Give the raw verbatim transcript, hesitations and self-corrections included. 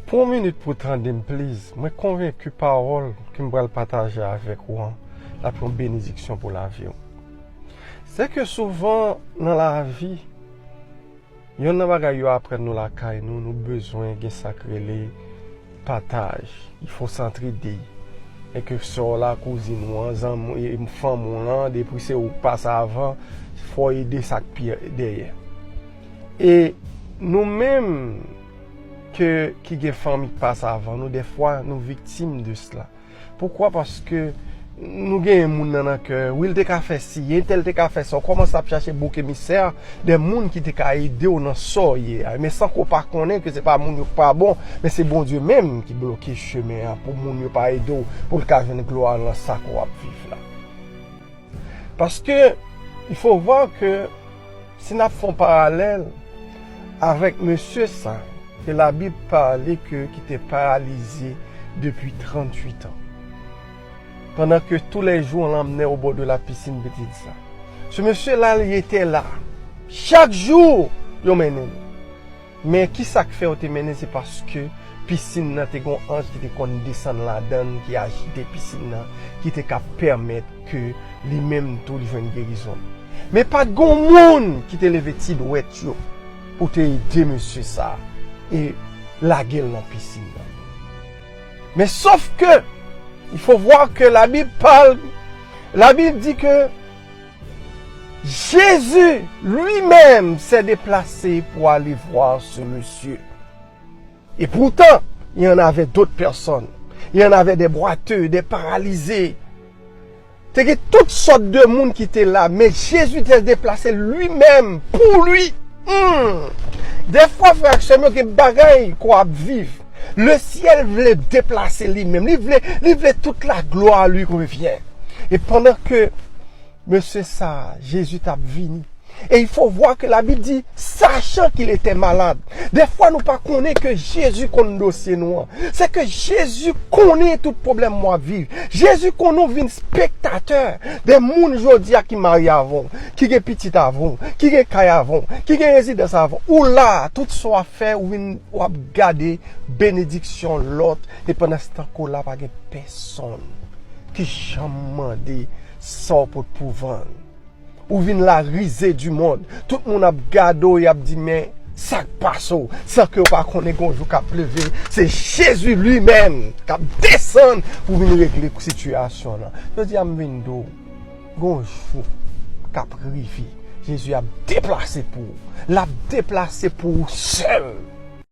Pran yon minit pou w tande m, please. Mwen konvenki pawòl ke m pral pataje avèk ou an, l ap yon benediksyon pou lavi w. Se ke souvan nan lavi, yonn nan bagay yo aprann nou lakay nou, nou bezwen gen sa k rele pataj. Il faut s'entraider. E ke sè w la, kouzin ou an, zanmi, e fanmi w lan, depi se ou k pase avan, fò w ede sa k pi dèyè. E nou menm ke, ki gen fanmi k pase avan nou, dèfwa nou viktim de sela. Poukwa? Paske nou genyen moun nan nan kè, wi, l te ka fè si, entèl te ka fè sa, w kòmanse ap chache bouk emisè de moun ki te ka ede w nan sa w ye a, men san ke w pa konnen ke se pa moun yo k pa bon, men se Bondye menm ki bloke chemen an pou moun yo pa ede w, pou l ka jwenn glwa nan sa ke w ap viv la. Paske, il faut voir que, si n ap fè yon paralèl avèk mesye sa, ke Labib pale ke, ki te paralize depi tranntuit an. Pendant que tous les jours on l'emmenait au bord de la piscine Bethesda. Ce monsieur-là, il était là. Chak jou, yo mennen l. Men ki sa k fè yo te mennen, se paske pisin nan te gon anj ki te konn desann ladan l, ki ajite pisin nan, ki te ka pèmèt ke li menm tou li jwenn gerizon. Men pa t gon moun ki te leve ti dwèt yo pou te ede mesye sa a e lage l nan pisin nan. Men sof ke, il faut voir que la Bible parle, la Bible dit que Jésus lui-même s'est déplacé pour aller voir ce monsieur. Et pourtant, il y en avait d'autres personnes. Il y en avait des boiteux, des paralysés. Te gen tout sòt de moun ki te la, men Jezi te deplase li menm pou li. Hmm. Dèfwa, frè ak sè m yo, gen bagay ke w ap viv. Le ciel vle deplase li menm. Li vle, li vle toute la gloire lui revient. E pandan ke mesye sa, Jezi t ap vini. Et il faut voir que la Bible dit, sachant qu'il était malade. Dèfwa nou pa konnen ke Jezi konn dosye nou an. Se ke Jezi konnen tout pwoblèm w ap viv. Jezi konnen w vin spektatè de moun jodi a ki marye avè w, ki gen pitit avè w, ki gen kay avè w, ki gen rezidans avè w. Ou la, tout sa w ap fè, ou vin, w ap gade benediksyon lòt, e pandan se tan ke w la pa gen pèsonn ki janm mande sa w pot pou vann. Ou vin la risée du monde. Tout moun ap gade w, y ap di, men sa k pase w? San ke yo pa konnen gon jou k ap leve, se Jezi li menm k ap desann pou vin regle sitiyasyon nan. Jodi a m vin di w, gon jou k ap rive. Jezi ap deplase pou ou. L ap deplase pou ou sèl.